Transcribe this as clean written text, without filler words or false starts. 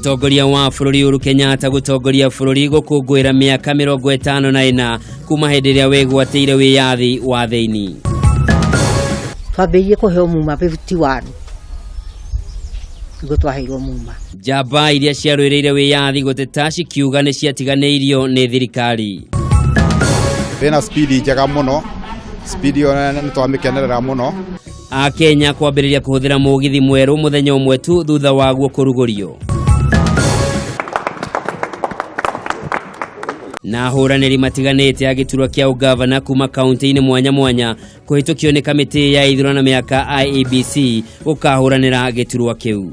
Mũtongoria wa bũrũri Uhuru Kenyatta gũtongoria bũrũri gũkũngũĩra mĩaka 54 kuma hĩndĩ ĩrĩa wĩgwatĩire wĩyathi wa thĩinĩ. Twambĩrĩirie kũheo muma 51 nĩguo twaheirwo muma. Njamba iria ciarũĩrĩire wĩyathi gũteta cikiuga nĩ ciatiganĩirio nĩ thirikari. Ĩna speed njega mũno, speed ĩyo nĩ twamĩkenerera mũno. Akenya kwambĩrĩria kũhũthĩra mũgithi mwerũ mũthenya ũmwe tu thutha waguo kũrugũrio. Na ahũranĩri matiganĩte a gĩturwa kĩa ũgavana kuma kaunti-inĩ mwanya mwanya kũhĩtũkio nĩ kamĩtĩ ya ithurano mĩaka IEBC gũkahũranĩra gĩturwa kĩu.